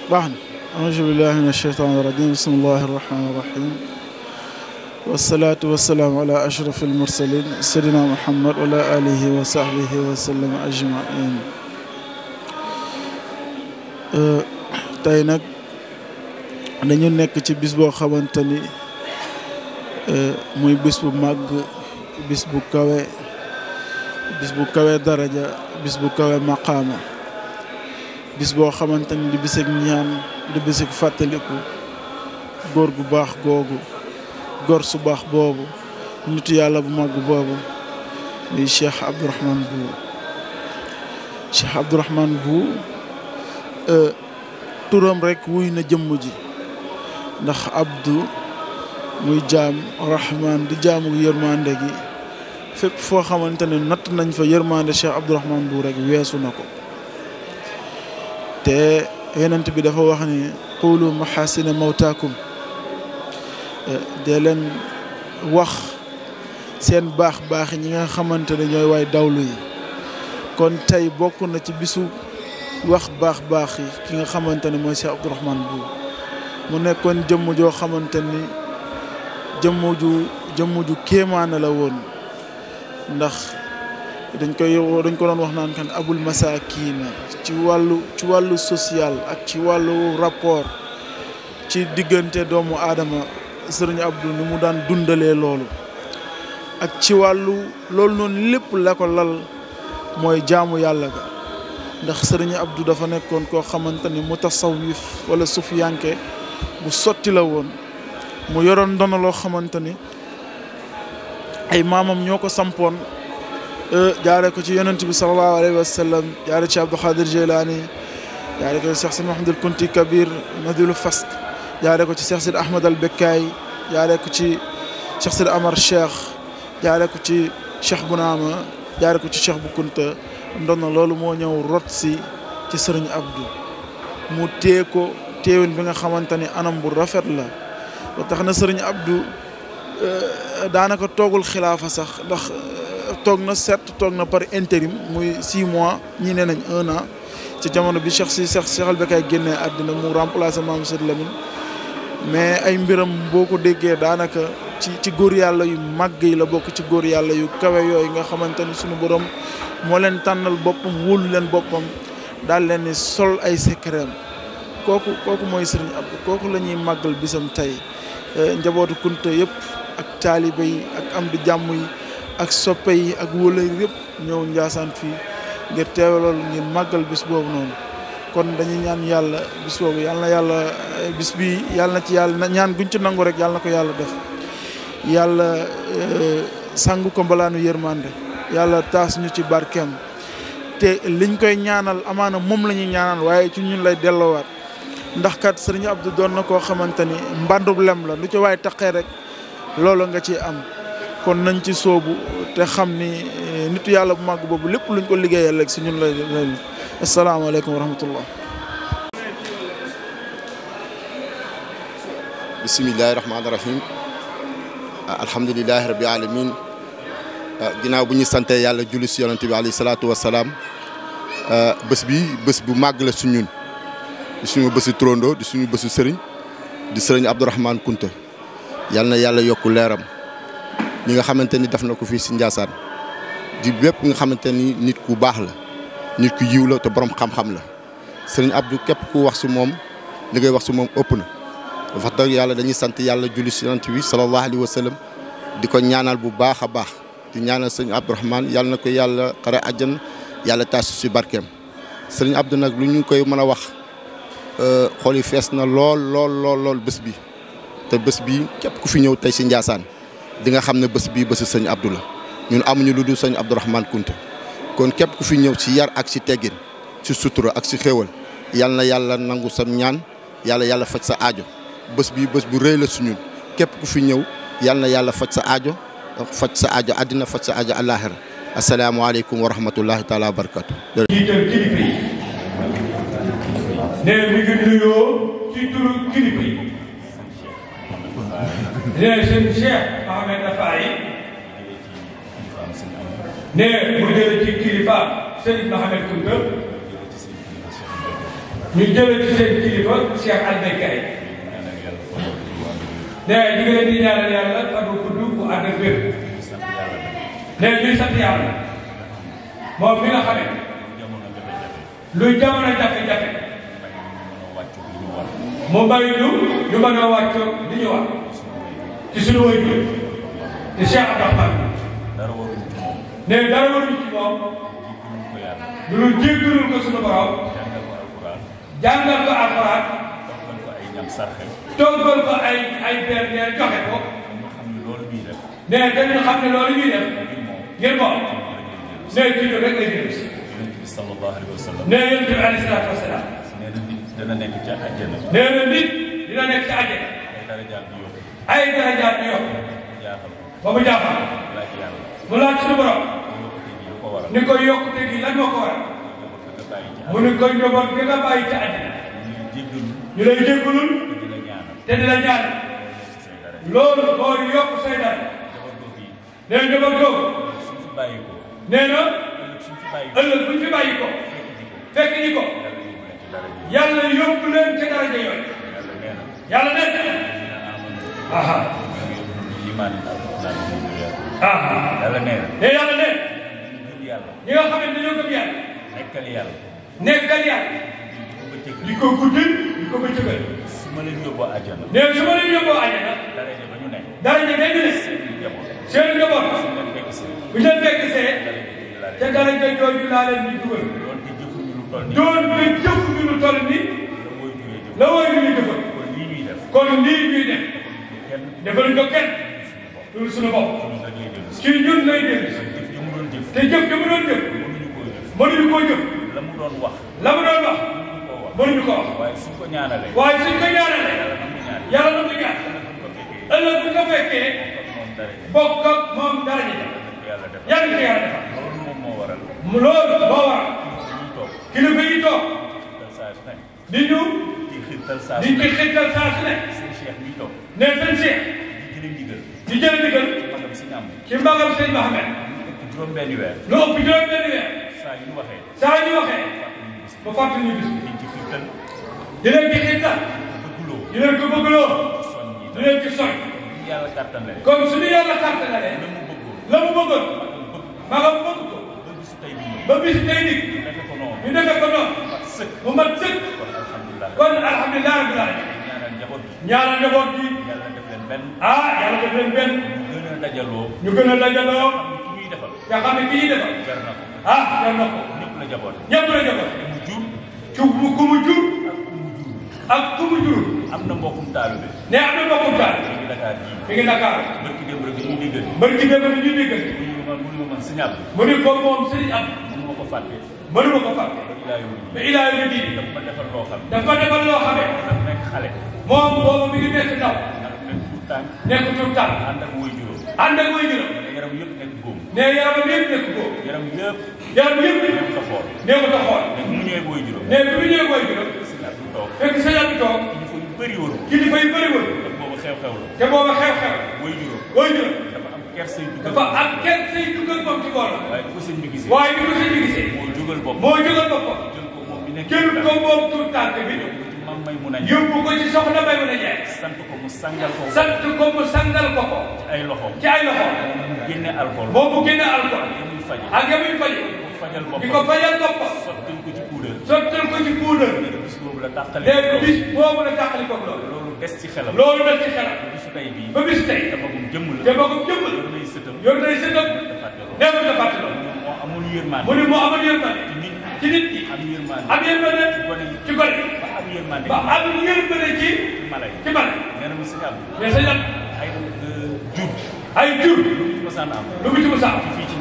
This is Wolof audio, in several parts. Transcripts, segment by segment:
baax na auzu billahi min asheytaan irajim bismillahi irrahmani irrahim wasalaatu wasalaamu ala ashraf almursalin seydina muhammad wa ala alihi wa sahbihi wa sallam ajmain tey nag dañu nekk ci bis boo xamante ni muy bis bu màgg bis bu kawe daraja bis bu kawe maqaama bis boo xamante ni di bisig ñaan di bisig fàttaliku góor gu baax googu góor su baax boobu nitu yàlla bu màgg boobu muy Cheikh Abdourahmane Bou Cheikh Abdourahmane Bou turam rek wuy na jëmm ji ndax Abdou muy jaam Rahman di jaamu yërmande gi fépp foo xamante ne natt nañ fa yërmande Cheikh Abdourahmane Bou rek weesu na ko te yonent bi dafa wax ni qulu mahasina mawtaakum dee leen wax seen baax ñi nga xamante ne ñooy waay dawlu yi kon tey bokk na ci bisu wax baax yi ki nga xamante ne mooy Cheikh Abdourahmane Bou mu nekkoon jëmm joo xamante ni jëmm ju kéemaane la woon ndax dañ ko doon wax naan kan abul masaakiina ci wàllu social ak ci wàllu rapport ci diggante doomu aadama sëriñ Abdou ni mu daan dundalee loolu ak ci wàllu loolu noonu lépp la ko lal mooy jaamu yàlla ga ndax sëriñ Abdou dafa nekkoon koo xamante ni mutasawwif wala sufiyanke bu sotti la woon mu yoroon ndono loo xamante ni ay maamam ñoo ko sampoon jaare ko ci yonent bi sallallahu alayhi wa sallam jaare ci Abdou Khadir Jilani jaare ko ci Cheikh Sidi Mahamadul Kunti Kabir Madilu Fask jaare ko ci Cheikh Sidi Ahmad al Bekkaay jaare ko ci Cheikh Sidi Amar Cheikh jaare ko ci Cheikh Bunaama jaare ko ci Cheikh bu Kunta ndono loolu moo ñëw rot si ci sëriñ Abdou mu téye ko téewin bi nga xamante ni anam bu rafet la ba tax na sëriñ Abdou daanaka toogul xilaafa sax ndax toog na par intérim muy 6 mois ñii nee nañ 1 an ci jamono bi Cheikh al Bekkaay génnee àddina mu remplacé Maam Seydi Lamine mais ay mbiram boo ko déggee daanaka ci góor yàlla yu màgg yi la bokk ci góor yàlla yu kawe yooyu nga xamante ni suñu borom moo leen tànnal boppam wóolu leen boppam daal leen ni sol ay secret kooku mooy Serigne Abdou kooku la ñuy màggal bisam tey njabootu Kunta yëpp ak taalibe yi ak am di jàmm yi ak soppe yi ak wóolay yëpp ñëw Njaasaan fii ngir teewe loolu ngir màggal bis boobu noonu kon dañuy ñaan yàlla bis boobu bis bi yàlla na ci yàlla ñaan guñ ci nangu rek yàlla na ko yàlla def yàlla sangu ko mbalaanu yërmande yàlla taas ñu ci barkeem te liñ koy ñaanal amaana moom la ñuy ñaanal waaye ci ñun lay delloowaat ndax kat Serigne Abdou doon na koo xamante ni mbandub lem la lu ci waaye taqee rek loolu nga ci am kon nañ ci soobu te xam ni nitu yàlla bu màgg boobu lépp luñ ko liggéeyal rek si ñun lay asalaamaaleykum wa rahmatullah. bisimilahi rahmaani rahim alhamdulilahi rabi alamin ginnaaw bu ñu sante yàlla julli si yonante bi alayhi salaatu wasalaam bés bu màgg la su ñun di suñu bésu trondo di suñu bésu sëriñ di sëriñ Abdourahmane Kunta yal na yàlla yokku leeram ñi nga xamante ni def na ko fii si Ndiassane di bépp nga xamante ni nit ku baax la nit ku yiw la te borom xam-xam la sëriñ Abdou képp ku wax si moom li ngay wax si moom ëpp na wax dëgg yàlla dañuy sant yàlla julli si yonent bi sallallahu alayhi wa sallam di ko ñaanal bu baax a baax di ñaanal sëriñ Abdourahmane yàlla na ko yàlla xare àjjan yàlla taas si barkeem sëriñ Abdou nag lu ñu koy mën a wax xool yi fees na lool bés bi te bés bi képp ku fi ñëw tey si Ndiassane di nga xam ne bés bii bésu sëñ Abdou la ñun amuñu lu dul sëñ Abdourahmane Kunta kon képp ku fi ñëw ci yar ak ci teggin ci sutura ak ci xéewal yal na yàlla nangu sam ñaan yàlla faj sa aajo bés bii bés bu rëy la su ñun képp ku fi ñëw yal na yàlla faj sa aajo àddina faj sa aajo àllaaxira asalaamaaleykum wa rahmatullahi taala wa barakatu jiital kilifa yi ne mi ngi nuyoo ci turu kilifa yi ne sëñ Cheikh Ahmed Nafaay ne mu jële ci kilifa Serigne Mohamed Kunta ñu jëlee ci seen kilifa Cheikh Albey Kaye nee ñu ngi leen di ñaanal yàlla fan bu gudd bu ànd ak wér nee ñuy sant yàlla moom mi nga xam ne luy jamono jafe-jafe mu bàyyi ñu mën a wàccoo li ñu wax ci suñu waajur di Cheikh Abdourahmane nee dara waruñu ci moom lu jéggalul ko suñu borom jàngal ko alxuraan toggal ko ay berndeel joxe ko nee dañu xam ne loolu ñuy def ngir moom nee ci loolu rek lay jël si nee yonent bi alayhi salaatu wa salaam dana nekk ca àjjana. nee na nit dina nekk ca àjjana. ay darajaat yu yokk. ba mu jaaxal. mu laaj suñu borom. ni ko yokkute gi lan moo ko waral. mu ni ko njaboot gi nga bàyyi ca àjjana. ñu lay jéggalul. te di la ñaanal. loolu moo di yokk say dara. nee na njaboot googu. nee na ëllëg buñ fi bàyyi ko. fekk ñi ko. yàlla yóbbu leen ca daraja yooyu. yàlla nee na. yàlla nee na. te yàlla nee na. ñi nga xam ne dañoo gëm yàlla. nekkal yàlla. nekkal yàlla. di ko guddil di ko bëccëgal. su ma leen yóbboo àjjana. nee su ma leen yóbboo àjjana. daraja ba ñu nekk. daraja ba ñu nekk. seen njaboot. bu ñu leen fekk see. te daraja jooju laa leen di dugal. doon te jëfuñu lu toll ni la woy ñu ñuy jëfal. kon lii ñuy def. defaluñ ko kenn. loolu suñu bopp. ci ñun lay dellu. te jëf ja mu doon jëf. mënuñu koo jëf. la mu doon wax. mënuñu ko wax. waaye suñ ko ñaanalee. yàlla na ko ñaan. ëllëg bu ko fekkee. bokk ak moom dara ji. yàlla na ko yàlla defal. loolu moo waral. kilifa yi toog. di ñu. di ci xittal saa su ne. ne seen Cheikh. di jële ndigal. ci mbagam sëñ Mohamed. lu ëpp juróom-benni weer. saa yu ñu waxee. ba fàttali ñu bis bi. di leen ci xittal. di leen ko bëggloo. di leen ci soñ. kon suñu yàlla kàttanalee. la mu bëggoon. magam bëgg ko. ba bis tey nii. ñu defee ko noonu. mu mat sëkk. kon alhamdulilah rabbil alamin. ñaanal njaboot gi. yàlla def leen benn. ñu gën a dajaloo. nga xam ne ki ñuy defal. jar na ko. ñëpp la jaboot. ku mu jur. ak ku mu jur. am na mbokkum taalibe. ne am na mbokkum taalibe. mi ngi Dakar. barki démb rek ñu déggal. barki démb rek ñu déggal. mu ni ko moom sëñ ab. mënuma ko fàtte. ba ilaa yu di. dafa defal loo xam ne. dafa nekk xale. moom boobu mi ngi nekk ndaw. nekk tuut tànk. ànd ak way juróom. yaram yëpp nekk góom. ne yaram yëpp nekk góom. yaram yëpp. nekk ko xool. ne bu mu ñëwee way juróom. ne bi mu ñëwee way juróom. fekk sëñ bi toog. kilifa yu bëri woon. te boobu xew-xew. way juróom. dafa am kersay dugg ak moom ci bool. waaye bi ko sëñ bi gisee. moo jógal boppam. jël ko moom tuut tànk bi. yóbbu ko ci soxna Maymuna Njaay. sant ko mu sangal ko. ci ay loxoom. moom mu génne alcool. ak yamuy faje. di ko fajal boppam. sottal ko ci puudar. bis boobu la tàqali. ko loolu. loolu des ci xelam. ba bisu tey. te magum jëmm la. yor nay sëtam. neew na fàtte loolu. moo amul yërmande. mu ni moo amul yërmande. ci nit ñi. am yërmande. ci gone. ba am yërmande ci mala yi. nee na mu sëñ am. mais sëñ am. ay jur. lu mu ci mosaan am. fii ci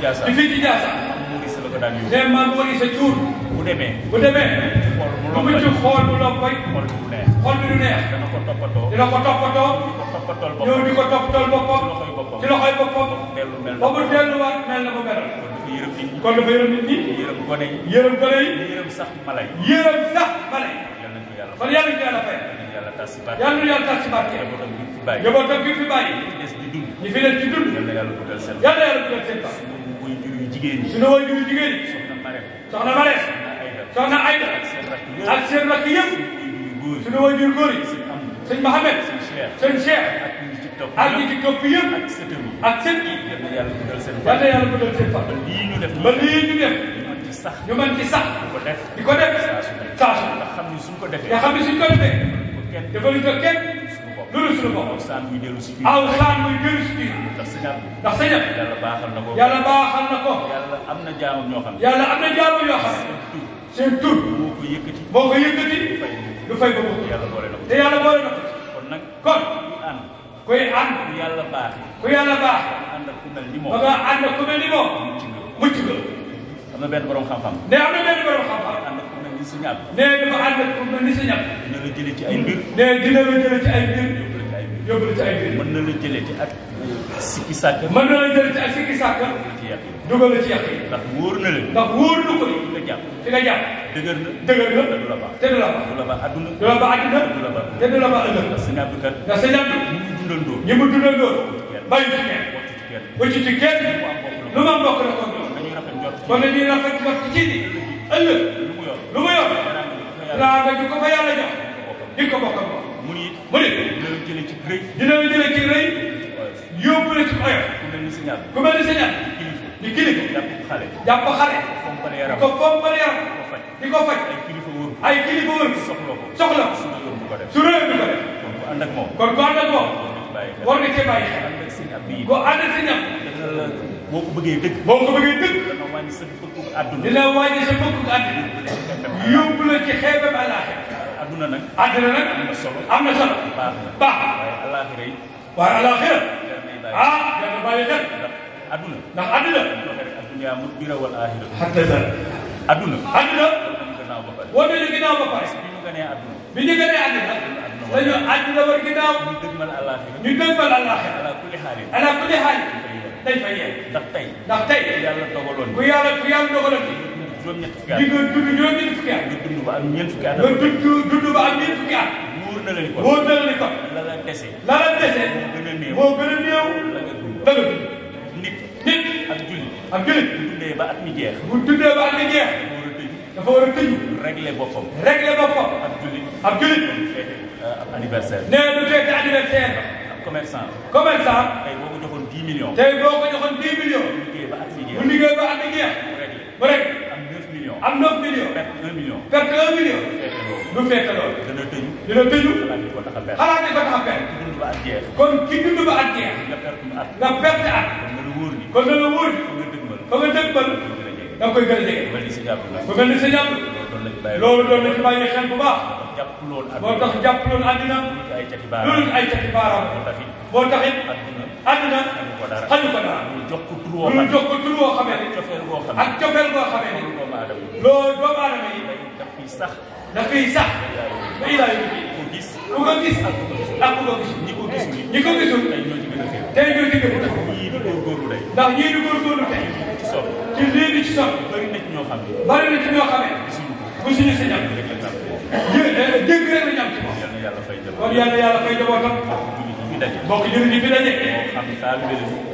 Ndiassane. nee maam moo di sa jur. bu demee. lu mu ci xool bu noppay. xol bi du neex. dina ko toppatoo. ñëw di ko toppatool boppam. ci loxoy boppam. ba mu delluwaat mel na ko meral. kon dafa yërëm nit ñi. yërëm gone yi. yërëm sax mala yi. kon yàlla ñu ko yàlla fay. yàlla ñu yàlla tas ci barke. njabootam gi fi bàyyi. ñi fi des di dund. yàlla guddal seen baax. suñu waajur yu jigéen ñi. soxna Marème. soxna Aïda. ak seen rakk yëpp suñu waajur góor yi sëñ Mohamed sëñ Cheikh ak ñi ci topp yëpp ak sët yi yal na yàlla guddal seen fan ba lii ñu def ñu mën ci sax di ko def saa su nga xam ne suñ ko defee defaluñ ko kenn loolu suñu bopp aw saan muy dellu si biir ndax sëñ yàlla baaxal na ko yàlla am na jaamam ñoo xam seen tur moo ko yëkkati du fay ba bokk te yàlla boole na ko kon kuy ànd ku yàlla baax ba nga ànd ku mel ni moom mucc nga am na benn borom xam-xam ne dafa ànd ku mel ni sa ñàkk dina la jëlee ci ay mbir yóbbu la ci ay mbir mën na la jëlee ci ak sikki sàkk dugal la ci yàq yi ndax wóor na ko fi nga jàpp dëgër na te du la baax du la baax adduna te du la baax ëllëg ndax sëñ Abdou kat ñi mu dundandoo bàyyi ci kenn wëcc ci kenn lu ma mbokk la ko ñoom kon dañuy rafet njort ci ni ëllëg lu mu yor daa nga ju ko fa yàlla jox di ko bokk ak moom mu ni dina la jëlee ci rëy yóbbu la ci oyof ku mel ni sëñ di kilifa jàpp xale ko fompal yaram di ko faj ay kilifa wër soxla ko su réew bi ko def kon ku ànd ak moom war nga cee bàyyi xel boo ànd ak si ñam boo ko bëggee dëgg dina wàññi sa bëgg àdduna yóbbu la ci xeebam àllaaxira àdduna nag am na solo baax waaye àllaaxira jar na bàyyi xel ndax àdduna adduna mudbira wal aaxira adduna woo nañu ginnaaw ba pare bi ñu gënee àdduna dañu àdduna war ginnaaw ñu dëgmal àllaaxira ala kulli xaal dañ fay yee ndax tey ku yàlla dogaloon di nga dund juróom-ñetti fukki at nga dund ba am ñeent fukki at wóor na la ni kon la la dese moo gën a néew la nga dund nit ak jullit bu dundee ba at mi jeex dafa war a tëju régler boppam ab jullit ab anniversaire nee du feete anniversaire ab commerçant tey boo ko joxoon 10 millions bu liggéey ba at mi jeex mu rek am 9 millions perte 1 million du feete loolu dina tëju xalaat di ko tax a perte kon ki dund ba at jeex nga perte at kon na la wóor fa nga dëgmal da nga koy gën a jege ba mel ni sa jàpp loolu doon na ci bàyyi xel bu baax moo tax jàpp loolu àddina loolu ay cati baaraam moo taxit àddina xañu ko dara lu jox ko tur woo xamee ni ak cofeel boo xamee ni loolu doomu aadama yi daf fiy sax ba ilaa yu ku ko gis ak ku ko gisul ñi ko gisul tey ñoo ci gën a ndax ñii di góorgóorlu tey ci lii di ci sotti bari na ci ñoo xam ne gisuñu sa ñam dégg rek la ñam ci moom kon yàlla yàlla fay njabootam mbokk jullit yi fi daje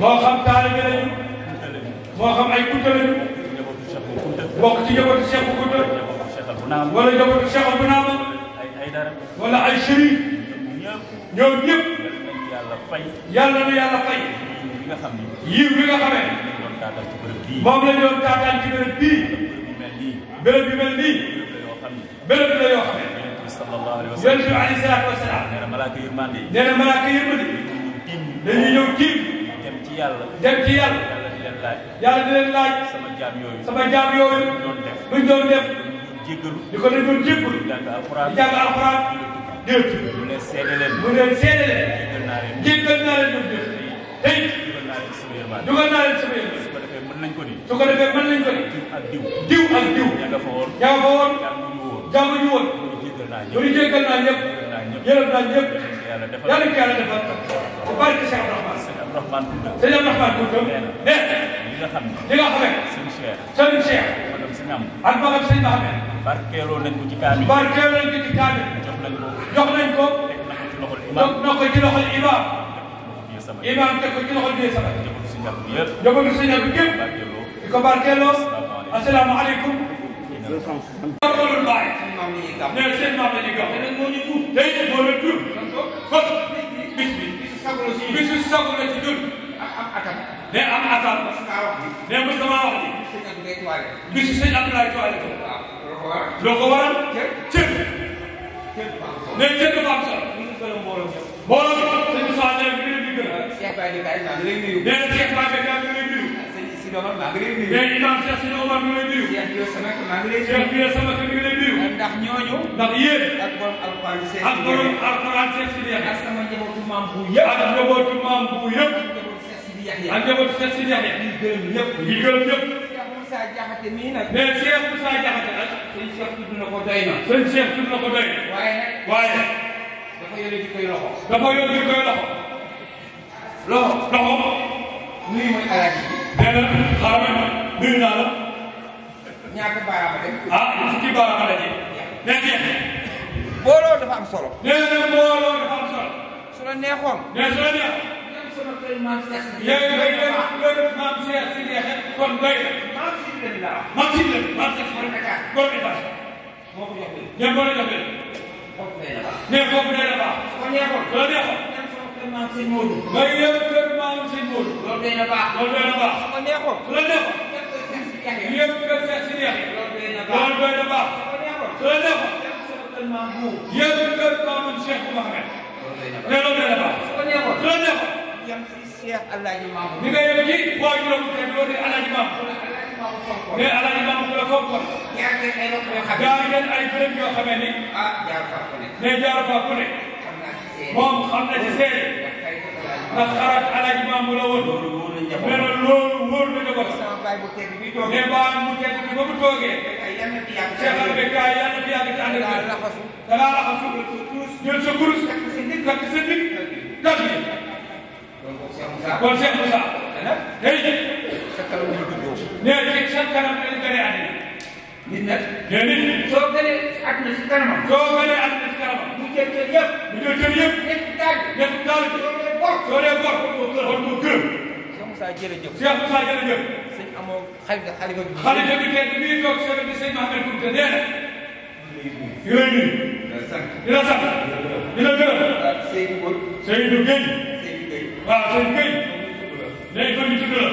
moo xam taalibe lañu moo xam ay kunta lañu bokk ci njabootu Cheikh bu Kunta wala njabootu Cheikh bu Naama wala ay chérif ñoom ñëpp yàlla na yàlla fay yiw bi nga xamee moom la ñu doon taataan ci béréb bii béréb bi mel nii béréb la yoo xam ne yonent bi alayhi salaatu wasalaam nee na malaaka yërmande dañuy ñëw tiim dem ci yàlla yàlla di leen laaj sama jaam yooyu luñ doon def di ko dañ doon jéggalu di jàng alxuraan déet mu leen seede leen jéggal naa leen ñoom déet tey dugal naa leen sama yërmande su ko defee mën nañ ko ni diw ak diw ña nga fa woon jànguñu woon mu ni jéggal naa ñëpp yërëm naa ñëpp yàlla ko yàlla defal bu barke Cheikh Abdourahmane sëñ Abdourahmane Kounta ne li nga xamee sëñ Cheikh ak magam sëñ Mahamed barkeeloo nañ ko ci kaamil jox nañ ko jox na ko ci loxol imam teg ko ci loxol biir sama njabootu sëñ bi yëpp di ko barkeeloo asalaamaaleykum amul bàyyi. nee seen maam la ñuy gàmm. tey moo leen tur. kon bis bi. bisu sagu la ci ñun. nee am atam. nee mos damaa wax ni. bisu sëñ Abdoulaye Toilé ko. loo ko waral. cër. nee cër dafa am solo. mbooloo bi. sëñ Moussa nee bi leen di gën. nee na Cheikh Baye Bekkaay mi ngi lay nuyu. nee imam Cheikh Sidi Omar mi ngi lay nuyu. Cheikh Biir Sama mi ngi lay nuyu. ndax ñooñu. ndax yéen. ak borom alxuraan Cheikh ak borom alxuraan Cheikh Sidi Yaxya. ak sama njabootu maam bu yëpp. ak njabootu maam bu yëpp. ak njabootu Cheikh Sidi Yaxya. ñu gërëm ñëpp. ñu gërëm ñëpp. Cheikh Moussa Diakhaté mii nag. mais Cheikh Moussa Diakhaté nag. sëñ Cheikh tudd na ko doy na. sëñ Cheikh tudd na ko doy na. waaye. dafa yore ji koy loxo. dafa yore ji koy loxo. loxo. nuyu mooy alaaji. nee na xaaral ma nuyu naa la. ñaata baaraama rek. ci baaraama la ji. nee jeex. booloo dafa am solo. nee na mbooloo dafa am solo. su la neexoon. nee su la neexoon. même sama kër maam Cheikh si. yéen ngay dem kër maam Cheikh si neexee kon doy na. maam si la di laa. maam si la maam Cheikh si Dakar. borom étage. moo ko jox leen. ñoom moo la jox leen. foofu day na baax. nee foofu day na baax. su ko neexoon. su la neexoon. même sama kër maam sëñ Modou. ngay yem kër maam sëñ Modou. loolu day na baax. loolu doy na baax. su ko neexoon. su la neexoon. yëpp kër Cheikh si neexee. loolu doy na baax. su la neexoon. yëpp kër maam Cheikh bu Mouhamed. nee loolu doy na baax. su la neexoon. yam si Cheikh Alaaji Maam. ni nga yem ci waajuram bu tedd loolu di Alaaji Maam. mais Alaaji Maam ku la foog ko. jaar ngeen ay bërëb yoo xamee ni. mais jaar fa ku ne. moom xam na ci seede. ndax xarat Alaaji Maam bu la woon. mais nag loolu wóor na ko. mais baal mu tedd bi ba mu toogee. Cheikh al Bekkaay yàlla na fi yàgg ci ànd ak da ngaa laxasu jël sa kurus takk sa ndig takk yi. kon Cheikh Moussa. tey nee ci sa kanam lañ gënee àddina. nit nag. nee nit. soo gënee àddina si kanamam. soo gënee àddina si kanamam. mu jël cër yëpp. mu jël cër yëpp. ñett taal bi. soo dee bor. kon mu gërëm. Cheikh Moussa jërëjëf. Cheikh Moussa jërëjëf. sëñ amoo xalifa bi. xalifa bi kenn bii toog sëñ bi sëñ Mahamad Kounta nee na. yooyu nii. dina sant. dina gërëm. Seydou Gueye. waaw Seydou Gueye. léegi kon ñu tudd la.